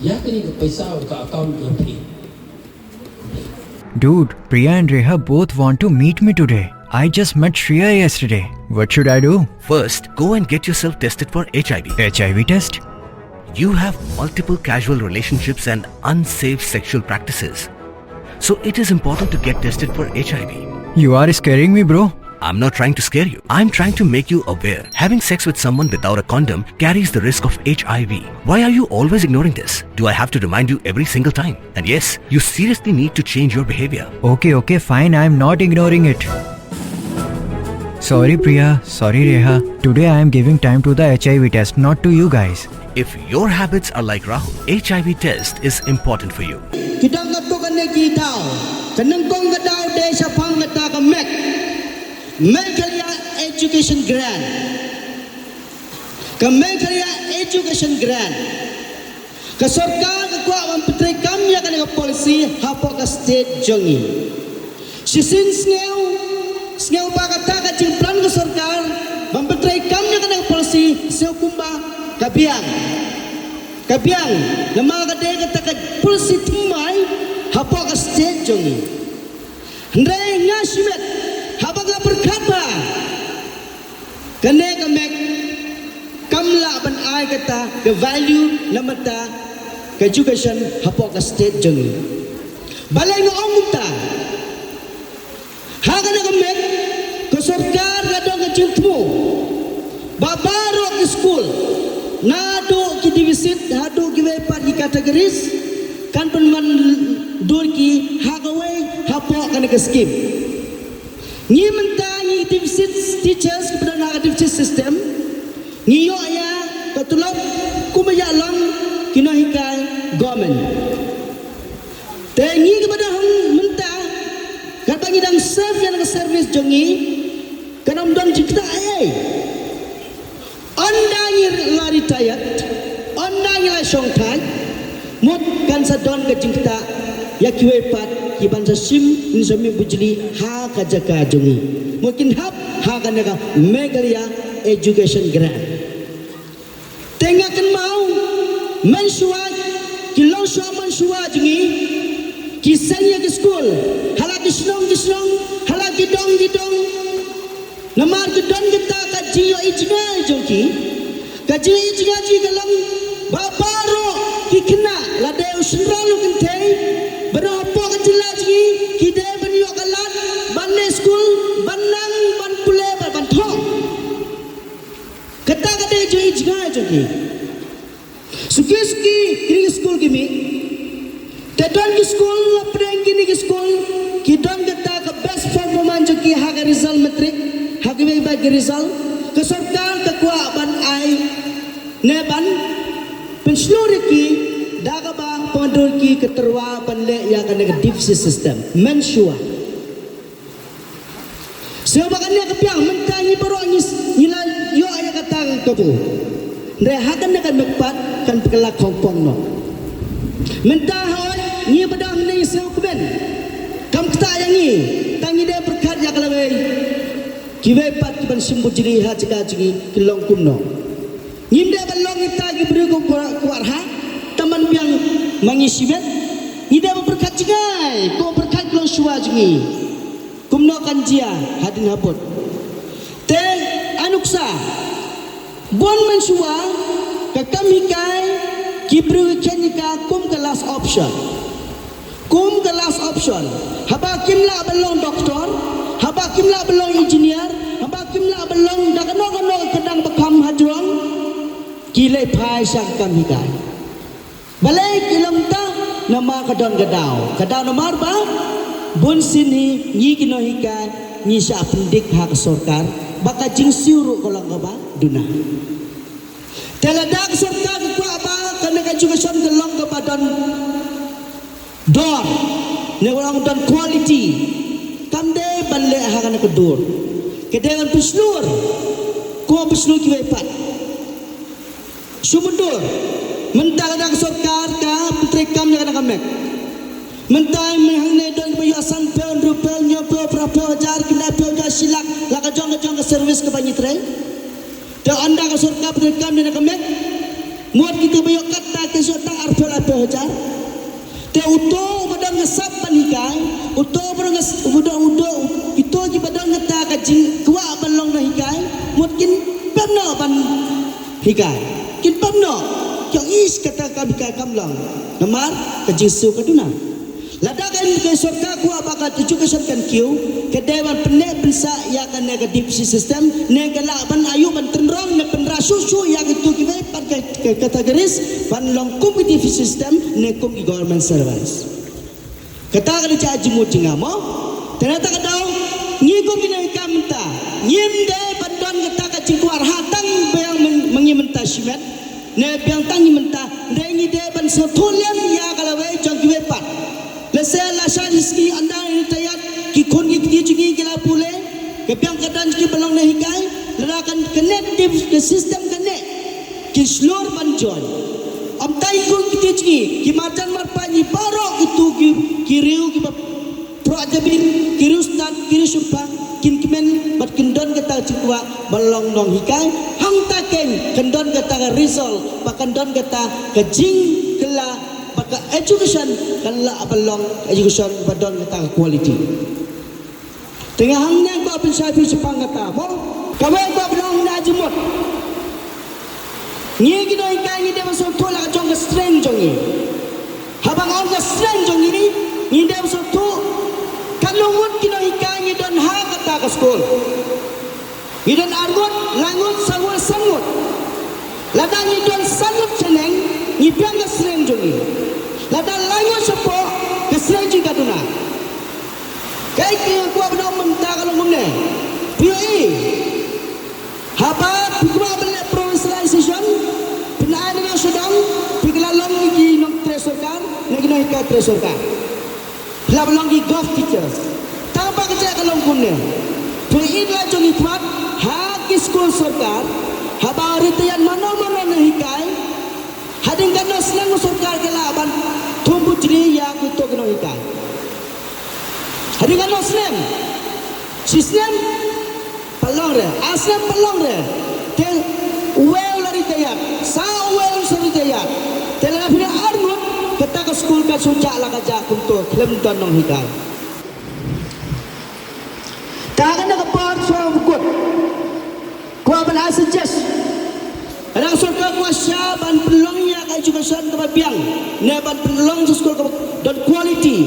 ïa kane ka paisa ka account ïong phi. Dude, Priya and Reha both want to meet me today. I just met Shreya yesterday. What should I do? First, go and get yourself tested for H I V. H I V test? You have multiple casual relationships and unsafe sexual practices. So it is important to get tested for H I V. You are scaring me, bro. I'm not trying to scare you. I'm trying to make you aware. Having sex with someone without a condom carries the risk of H I V. Why are you always ignoring this? Do I have to remind you every single time? And yes, you seriously need to change your behavior. Okay, okay, fine. I'm not ignoring it. Sorry, Priya. Sorry, Reha. Today I am giving time to the H I V test, not to you guys. If your habits are like Rahul, H I V test is important for you. Ki dang katto katne ki daw, ka nyngkong ka daw dei shaphang kata ka MEG, Meghalaya Education Grant. Ka Meghalaya Education Grant, ka sorkar ka kwah ban pyntreikam ïa kane ka policy hapoh ka state jong ngi. Shisien sngew, sngew ba kata ka jingplan ka sorkar ban pyntreikam ïa kane ka policy sngew kumba ka biang. Ka biang namar ka dei kata ka policy thymmai hapoh ka state jong ngi. Hynrei nga shimet haba nga pyrkhat ba kane ka MEG kam lah ban ai kata ka value na bynta ka education hapoh ka state jong ngi. Balei nga ong kumta? Ha kane ka MEG ka sorkar ka don ka jingthmu ba baroh ki skul, naduh ki deficit haduh kiwei pat ki categories, kan pynwandur ki ha kawei hapoh kane ka skim. Ngi mynta ngi deficit teachers kiba don ha ka deficit system, ngi ïoh ïa ka tulop kumba ïa long ki nonghikai government. Te ngi kiba don mynta katba ngi dang serve ïa ka service jong ngi, kan ym don jingktah ei ei. Ynda ngi la retired, ynda ngi la shong thait, mut kan sa don ka jingktah ïa kiwei pat kiban sa shim, kin sa mih bujli ha ka jaka jong ngi. Mut kin hap ha kane ka Meghalaya Education Grant. Te nga kynmaw mynshuwa, ki longshuwa mynshuwa jong ngi ki seng ïa ki skul ha la ki shnong ki shnong, ha la ki dong ki dong. Namar ki don kita ka jingïohi jngai jong ki. Ka jingïohi jngai jong ki ka long ba baroh ki khynnah, lada u shynrang u kynthei, baroh hapoh ka jylla jong ngi ki dei ban ïoh ka lad ban leit skul, ban nang, ban pule bad ban thoh. Kata ka dei ka jingïohi jngai jong ki. Suki suki kine ki skul ki mih. Te don ki skul, hapdeng kine ki skul ki don kata ka best performance jong ki ha ka result matric, ha kiwei pat ki result. Ka sorkar ka kwah ban ai ne ban pynshlur ïa ki da kaba pynwandur ïa ki ka tyrwa ban leh ïa kane ka deficit system. Mynshuwa. Shuwa ba kane ka biang mynta ngi baroh ngi, ngi la ïoh ïa kata ka kabu. Hynrei ha kane ka mukpat kan pynkylla khongpong noh. Mynta hooid ngi ba dang hangne shuwa kmen. Kam ktah ïa ngi, tang ngi dei pyrkhat ïa ka lawei. Kiwei pat kiban shim bujli ha jaka jong ngi ki long kumno. Ngim dei ban long kita ki briew ki kwah, kwah ha, tang ban biang ma ngi shibit. Ngi dei ban pyrkhat jngai, ko pyrkhat ki longshuwa jong ngi. Kumno kan jia hadien habud. Te ai nuksa, bun mynshuwa ka kam hikai ki briew ki kheiñ ïa ka kum ka last option. Kum ka last option. Haba kim lah ban long doctor, haba kim lah ban long engineer, haba kim lah ban long da kano kano ka kyrdan ba kham ha jrong, ki leit phai sha ka kam hikai. Balei ki long ta? Namar ka don ka daw. Ka daw namar ba bun sien hi ngi ki nonghikai ngi shah pyndik ha ka sorkar ba ka jingsiew ruh ka long kaba duna. Te lada ka sorkar ka kwah ba kane ka education ka long kaba don dor, ne ka long don quality, kam dei ban leh ha kane ka dur. Ka dei ban pynshlur, ko pynshlur kiwei pat. Shu myndur. Mynta ka dang sorkar ka pyntrei kam ïa ka dang ka mek. Mynta mynta hangne don kiba ïoh sanphew, hynriewphew, hynñiewphew, phraphew hajar, khyndai phew hajar, shi lak, la ka jong ka jong ka service kaba ngi trei. Te ynda ka sorkar pyntrei kam ïa ka dang ka mek, mut kita ba ïoh kata ki ïoh tang arphew, laiphew hajar. Te uto uba don ka sap ban hikai, uto uba don ka s-, uba don, uto, uto kiba don kata ka jingkwah ban long nonghikai, mut kin pep noh ban hikai. Kin pep noh. Ki ong, ish, kata kam hikai kam long. Namar ka jingsiew ka duna. Lada ka, ka sorkar kwah ba ka education kan kiew, ka dei ban pynneh pynsah ïa kane ka D P C system, ne ka lah ban aïu ban tynrong ne pynrah shuh shuh ïa kito kiwei pat ka, ka categories ban long kum ki D P C system ne kum ki government service. Kata ka dei ka jingmut jong nga mo. Te na kata ka daw ngi kum ki nonghikai mynta ngim dei ban don kata ka jingkwah ha tang biang myn-, ma ngi mynta shimet. Ne biang tang ngi mynta, dei ngi dei ban sngewthuh lem ïa ka lawei jong kiwei pat. Lehse la sha ki sngi ynda ngi retired, ki khun ki kti jong ngi ki la pule, ka biang ka don jong ki ba long nonghikai, lada kan connect ki, ka system kane, ki shlur ban join. Ym tang ki khun ki kti jong ngi, ki marjan marpa ngi baroh kito ki, ki riew kiba Proh jabieng, ki riewstad, ki riewshemphang, kin kmen bad kin don kata ka jingkwah ban long nonghikai. Hangta kein kan don kata ka result, ba kan don kata ka jingkylla, ba ka education kan lah ban long education ba don kata ka quality. Te nga hangne kwah pynshai phi shaphang kata mo. Kawei kwah ban ong na jingmut. Ngi ki nonghikai ngi dei ban sngewthuh la ka jong ka strength jong ngi. Haba nga ong ka strength jong ngi, ngi dei ban sngewthuh katno ngut ki nonghikai ngi don ha kata ka skul. Ngi don ar ngut, lai ngut, saw ngut, san ngut. Lada ngi don san ngut shaneng, ngi biang ka strength jong ngi. Lada lai ngut shapoh, ka strength jong ngi ka duna. Kaei kaba nga kwah ban ong mynta ka long kumne. Phi ïohi. Haba phi kwah ban leh provincialization, phin ai na nongshong shnong, phi la long ki nongtrei sorkar, ne ki nonghikai trei sorkar. Phi la long ki gov teachers. Tang ba ka jaka ka long kumne. Phi ïohi la jong i khmat, ha ki skul sorkar, haba retired mano mano nonghikai, hadien katno snem u sorkar ka lah ban thung bujli ïa kito ki nonghikai. Hadien katno snem? Shi snem? Pynlong re, ar snem pynlong re. Te uwei u la retired, sa uwei u sa retired. Te lada phi don ar ngut, kata ka skul kan shu jah la ka jah kumto, khlem don nonghikai. Te ha kane ka por shuwa ba kut, kwah ban ai suggest. Lada ka sorkar kwah shisha ban pynlong ïa ka education kaba biang, ne ban pynlong sha skul kaba don quality.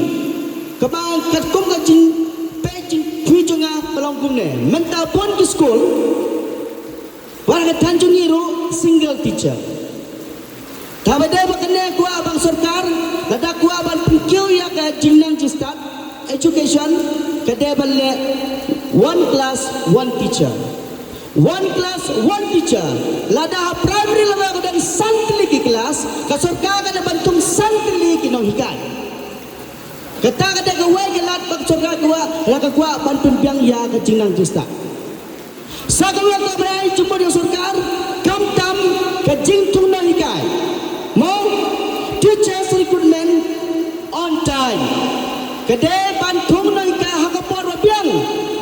Kaba katkum ka jingpeit jingpeit jong nga ka long kumne. Mynta bun ki skul, wat ka thaiñ jong ngi ruh single teacher. Te haba dei ba kane kwah ba ka sorkar, lada kwah ban pynkiew ïa ka jingnang jingstad, education, ka dei ban leh one class, one teacher. One class, one teacher. Lada ha primary level ka don san tylli ki class, ka sorkar ka dei ban thung san tylli ki nonghikai. Kata ka dei kawei ka lad ba ka sorkar ka kwah, la ka kwah ban pynbiang ïa ka jingnang jingstad. Sa kawei ka bynta jingmut jong sorkar, khamtam ka jingthung nonghikai. Mo, teachers recruitment on time. Ka dei ban thung nonghikai ha ka por ba biang.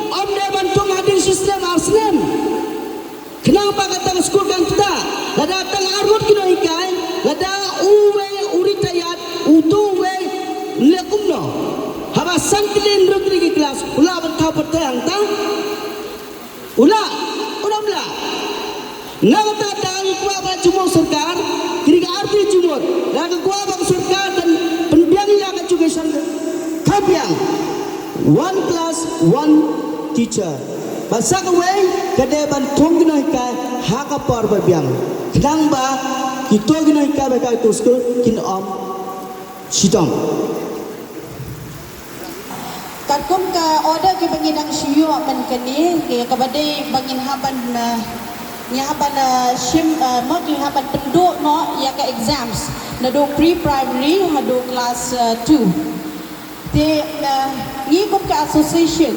Ym dei ban thung hadien shi snem ar snem. Khnang ba kata ka skul kan ktah. Lada tang ar ngut ki nonghikai, lada uwei u retired, uto uwei leh kumno. Haba san tylli hynriew tylli ki class, u lah ban thaw pat hangta. U lah, u lah, u lah. Na kata ka daw ngi kwah ba jingmut sorkar, kine ki artylli jingmut, na ka kwah ba ka sorkar kan pynbiang ïa ka education ka biang. One class, one teacher. Bad sa kawei, ka dei ban thung ki nonghikai ha ka por ba biang. Khnang ba Kito ki nonghikai ba hikai ha tu skul kin ym shitom. Katkum ka order kiba ngi dang shu ïoh mynta kane, kaba dei ba ngin hap ban, eh, ngi hap ban, eh, shim, eh, mo ngi hap ban pynduh noh ïa ka exams naduh pre-primary haduh class, eh, two. Te, eh, ngi kum ka association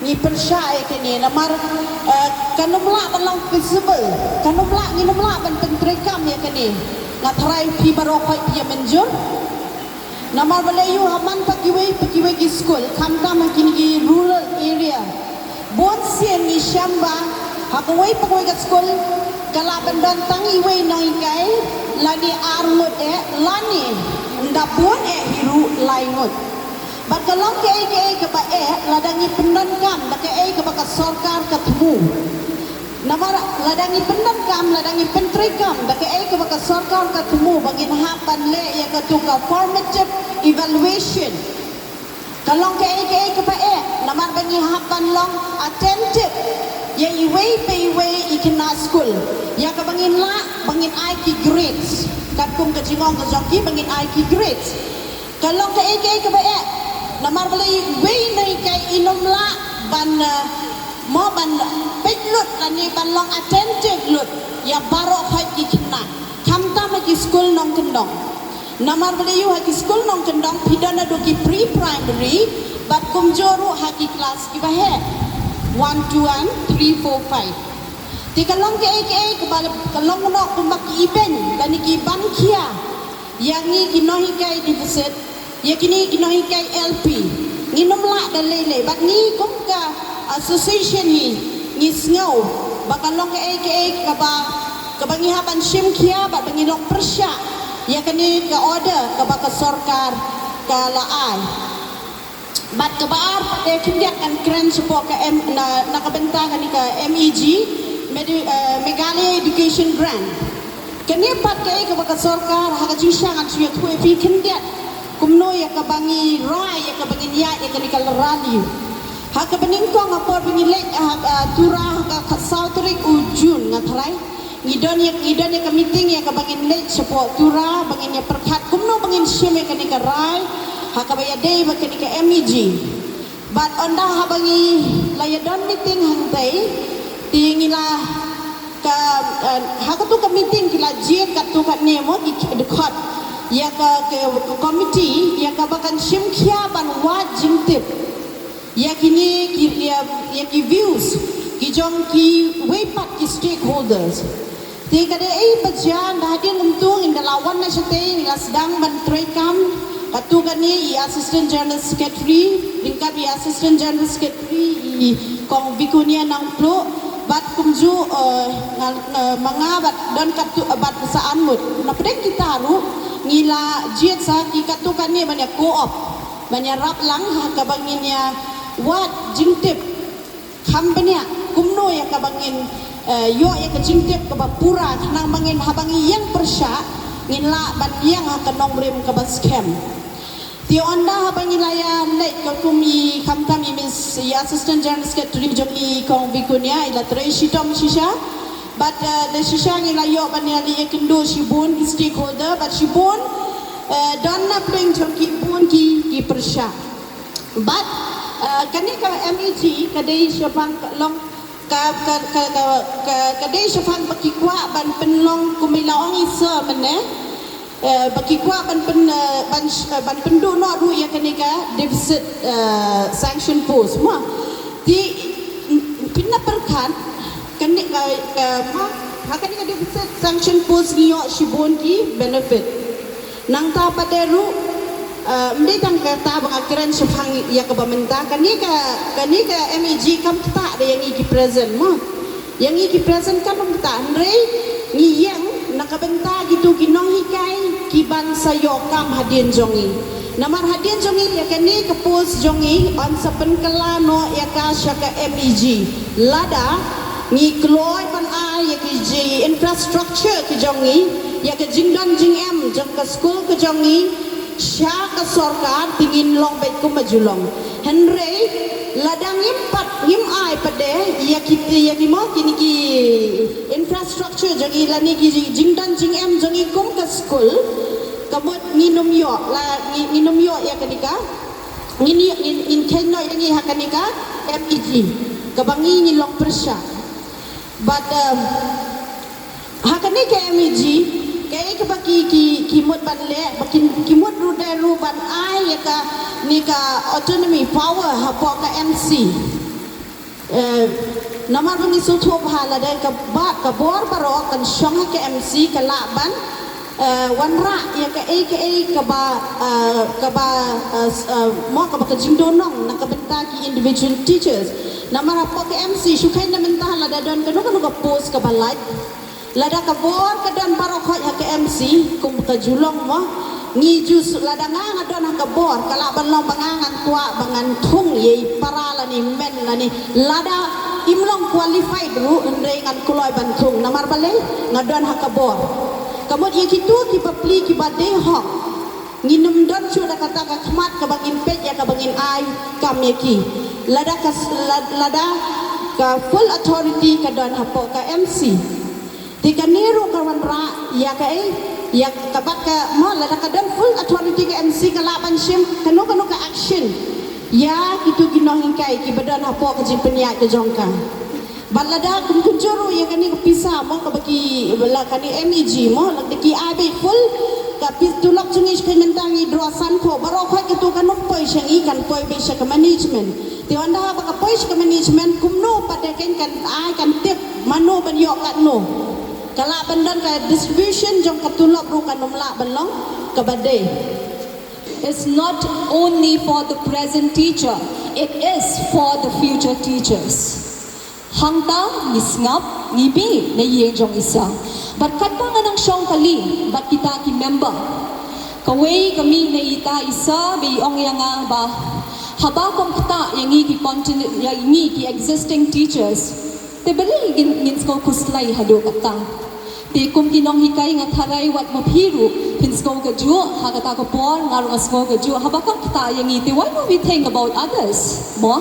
ngi pyrshah ïa kane namar, eh, kan ym lah ban long feasible, kan ym lah, ngin ym lah ban pyntreikam ïa kane. Nga tharai phi baroh phi ïa mynjur. Namar balei ïoh ha man pat kiwei pat kiwei ki skul, khamtam ha kine ki rural area. Bun sien ngi shem ba ha kawei pa kawei ka skul ka lah ban don tang iwei nonghikai lane ar ngut eh lane ynda bun eh hi ruh lai ngut. Bad ka long kaei kaei kaba eh lada ngi pyndonkam da kaei kaba ka sorkar ka thmu. Namar lada ngi pyndonkam, lada ngi pyntreikam da kaei kaba ka sorkar ka thmu ba ngin hap ban leh ïa katu ka formative evaluation. Ka long kaei kaei kaba eh namar ba ngi hap ban long attentive ïa iwei pa iwei i khynnah skul ïa kaba ngin lah ba ngin ai ki grades. Katkum ka jingong ka jong ki ba ngin ai ki grades. Ka long kaei kaei kaba eh namar balei iwei nonghikai in ym lah ban, eh, mo ban peit lut lane ban long attentive lut ïa baroh khoit ki khynnah. Khamtam ha ki skul nongkyndong. Namar balei ïoh ha ki skul nongkyndong phi don naduh ki pre-primary bad kumjuh ruh ha ki klas kiba heh, one to one, three, four, five. Te ka long kaei kaei kaba ka long noh kumba ki ibeiñ lane ki ban khia ïa ngi ki nonghikai deficit, ïa kine ki nonghikai L P. Ngin ym lah da lei lei bad ngi kum ka association hi ngi sngew ba ka long kaei kaei kaba, kaba ngi hap ban shim khia bad ba ngi long pyrshah ïa kane ka order kaba ka sorkar ka la ai. Bad kaba ar pat de khyndiat ngan kren shapoh ka M, na, na ka bynta kane ka M E G, Medi-, eh, Meghalaya Education Grant. Kane pat kaei kaba ka sorkar ha ka jingshisha ngan shu ïathuh ïa phi khyndiat kumno ïa kaba ngi rai, ïa kaba ngin ïaid ïa kane ka rally. Ha kaba nyngkong ha por ba ngi leit ha, ha Tura ha ka, ka saw tarik u June nga tharai. Ngi don ïa, ngi don ïa ka meeting ïa kaba ngin leit shapoh Tura ba ngin ïa pyrkhat kumno ba ngin shim ïa kane ka rai ha kaba ïadei bad kane ka M E G. Bad ynda haba ngi la ïa don meeting hangtei te ngi la ka, eh, ha katu ka meeting ki la jied katu katne mo ki dkhot ïa ka, ka, ka committee ïa kaba kan shim khia ban wad jingtip ïa kine ki, ïa, ïa ki views ki jong kiwei pat ki stakeholders. Te ka dei ei ba jia ynda hadien kumtu ynda la wan na shatei ngi la sdang ban treikam katu kane i Assistant General Secretary, ryngkat i Assistant General Secretary i Kong Viconia Nangpluh bad kumjuh, eh, nga, eh, ma nga bad don katu, eh, bad sa an ngut. Na pdeng kita ruh ngi la jied sa ki katu kane ban ïa co-op ban ïarap lang ha kaba ngin ïa wad jingtip kham bniah kumno ïa kaba ngin, eh, ïoh ïa ka jingtip kaba pura khnang ba ngin haba ngi ïeng pyrshah ngin lah ban ïeng ha ka nongrim kaba skhem. Te ynda haba ngi la ïa leit ka kum i khamtam i Miss, i Assistant General Secretary jong i Kong Viconia i la trei shitom shisha. Bad, eh, da shisha ngi la ïoh ban ïa leit ïakynduh shibun ki stakeholder bad shibun, eh, don na pdeng jong ki bun ki, ki pyrshah. Bad, eh, kane ka M E G ka dei shaphang ka long ka, ka, ka, ka, ka, ka dei shaphang ba ki kwah ban pynlong kum i la ong i sir mynne, eh, ba ki kwah ban pyn, eh, ban, eh, ban pynduh noh ruh ïa kane ka deficit, eh, sanction post mo. Te pynna pyrkhat kane ka, ka, mo, ha kane ka deficit sanction post ngi ïoh shibun ki benefit. Nangta pat de ruh, eh, ym dei tang kata ba nga kren shaphang ïa kaba mynta kane ka, kane ka M E G kam ktah de ïa ngi ki present mo. Ïa ngi ki present kam ktah hynrei ngi ïeng na ka bynta kitu ki nonghikai ki ban sa ïoh kam hadien jong ngi. Namar hadien jong ngi ïa kane ka post jong ngi yn sa pynkylla noh ïa ka sha ka M E G. Lada ngi kloi ban ai ïa ki ji infrastructure ki jong ngi, ïa ka jingdon jingem jong ka skul ka jong ngi sha ka sorkar te ngin long beit kumba ju long. Hynrei Lada ngim pat, ngim ai pat de ïa ki, ïa ki mo, kine ki infrastructure jong ngi lane ki jingdon jingem jong ngi kum ka skul, ka mut ngin ym ïoh la, ngin, ngin ym ïoh ïa kane ka, ngin, ngin, ngin kheiñ noh ïa ngi ha kane ka M E G kaba ngi, ngin long pyrshah. Bad, um, ha kane ka M E G, kaei kaba ki, ki, ki mut ban leh, ba ki, ki mut ruh de ruh ban ai ïa kane ka autonomy power hapoh ka M C. Eh, namar ba ngi sngewthuh ba lada ka ba, ka bor baroh kan shong ha ka M C, ka lah ban, eh, wanrah ïa kaei kaei kaba, eh, kaba, eh, s-, eh, mo, kaba ka jingdonong na ka bynta ki individual teachers. Namar hapoh ka M C shu kheiñ na mynta lada don kano kano ka post kaba lait, lada ka bor ka don baroh khoit ha ka M C kum ka ju long mo, ngi ju s-, lada nga nga don ha ka bor, ka lah ban long ba nga ngan kwah ba ngan thung ïa i para lane i hynmen lane, lada im long qualified ruh hynrei ngan kloi ban thung. Namar balei? Nga don ha ka bor. Ka mut ïa kito kiba plie kiba dei hok, ngin ym don shuh da kata ka khmat kaba ngin peit ïa kaba ngin ai kam ïa ki. Lada ka s-, la-, lada ka full authority ka don hapoh ka M C. Te kane ruh ka wanrah ïa kaei, ïa ka, bad ka mo, lada ka don full authority ka M C, ka lah ban shim kano kano ka action ïa kito ki nonghikai kiba don hapoh ka jingpynïaid ka jong ka. Bad lada kum kumjuh ruh ïa kane ka pisa mo, kaba ki, la kane M E G mo, lada ki ai beit full ka pis-, tulop jong ngi shu kheiñ mynta ngi draw san phew, baroh khoit kato kan ym poi sha ngi, kan poi beit sha ka management. Te ynda haba ka poi sha ka management, kumno pat de kan, kan ai, kan tip mano ban ïoh katno. Ka lah ban don ka distribution jong ka tulop ruh kan ym lah ban long kaba dei. It's not only for the present teacher, it is for the future teachers. Hangta ngi sngap, ngi mih na ïing jong i Sir. Bad katba nga nang shong kali bad kita ki member, kawei ka mih na ita i Sir ba i ong ïa nga ba haba kum ktah ïa ngi ki continu-, ïa ngi ki existing teachers, te balei ngin, ngin sngew khuslai haduh katta. Te kum ki nonghikai nga tharai wat ma phi ruh phin sngew kajuh, ha kata ka por nga ruh nga sngew kajuh, haba kum ktah ïa ngi, te why don't we think about others? Mo?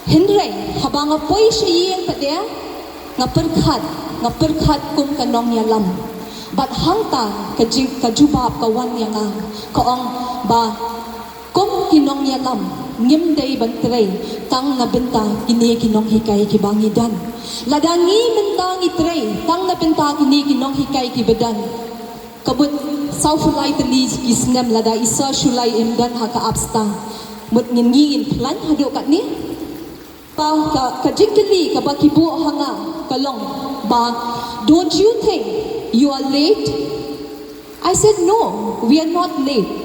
Hynrei haba nga poi sha ïing pat de, nga pyrkhat, nga pyrkhat kum ka nongïalam. Bad hangta ka jing, ka jubab ka wan ïa nga, ka ong ba kum ki nongïalam ngim dei ban trei tang na bynta kine ki nonghikai kiba ngi don. Lada ngi mynta ngi trei tang na bynta kine ki nonghikai kiba don, ka mut sawphew lai tylli ki snem lada i Sir Shullai im don ha ka ABSDA, mut ngin, ngi ngin khlaiñ haduh katne? Ka, ka, ka jingkylli kaba ki buh ha nga ka long ba, "Don't you think you are late?" I said, "No, we are not late.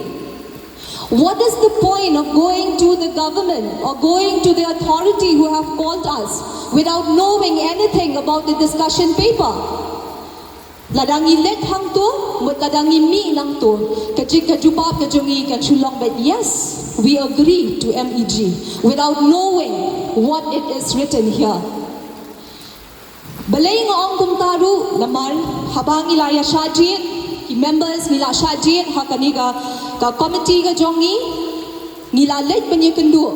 What is the point of going to the government or going to the authority who have called us without knowing anything about the discussion paper?" Lada ngi leit hangto, mut lada ngi mih nangto, ka jing, ka jubab ka jong ngi kan shu long ba, "Yes, we agree to M E G," without knowing what it is written here. Balei nga ong kumta ruh, namar haba ngi la ïa shah jied, ki members ngi la shah jied ha kane ka, ka committee ka jong ngi, ngi la leit ban ïakynduh,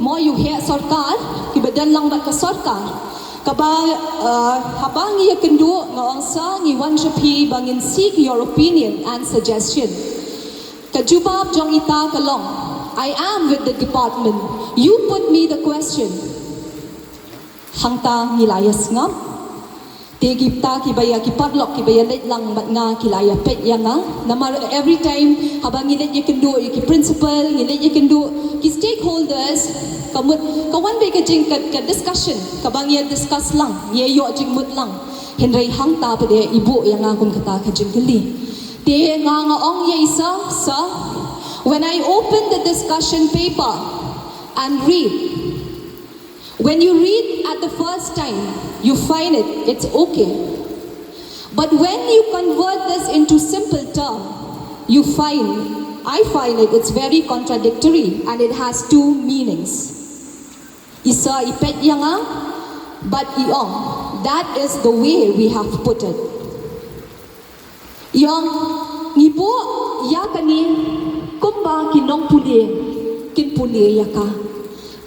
mo, ïa u heh sorkar, kiba don lang bad ka sorkar. Kaba, eh, haba ngi ïakynduh, nga ong, "Sir, ngi wan sha phi ba ngin seek your opinion and suggestion." Ka jubab jong ita ka long, "I am with the department. You put me the question." Hangta ngi la ïa sngap. Te kita kiba ïa, ki paralok kiba ïa leit lang bad nga ki la ïa peit ïa nga. Namar every time haba ngi leit ïakynduh ïa ki principal, ngi leit ïakynduh ki stakeholders, ka mut ka wan beit ka jing, ka, ka discussion, kaba ngi ïa discuss lang, ngi ïa ïoh jingmut lang. Hynrei hangta pat de i buh ïa nga kum kata ka jingkylli. Te nga, nga ong ïa i Sir, "Sir, when I open the discussion paper and read, when you read at the first time, you find it, it's okay. But when you convert this into simple term, you find, I find it, it's very contradictory and it has two meanings." I Sir i peit ïa nga, bad i ong, "That is the way we have put it." I ong, "Ngi buh ïa kane kumba ki nongpule kin pule ïa ka.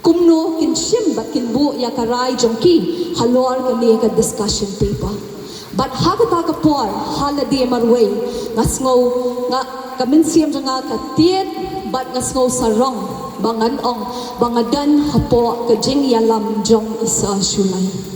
Kumno kin shim bad kin buh ïa ka rai jong ki halor kane ka discussion paper. Bad ha kata ka por, ha lade marwei, nga sngew, nga, ka mynsiem jong nga ka tied bad nga sngew sarong ba ngan ong ba nga don hapoh ka jingïalam jong Isa Shullai.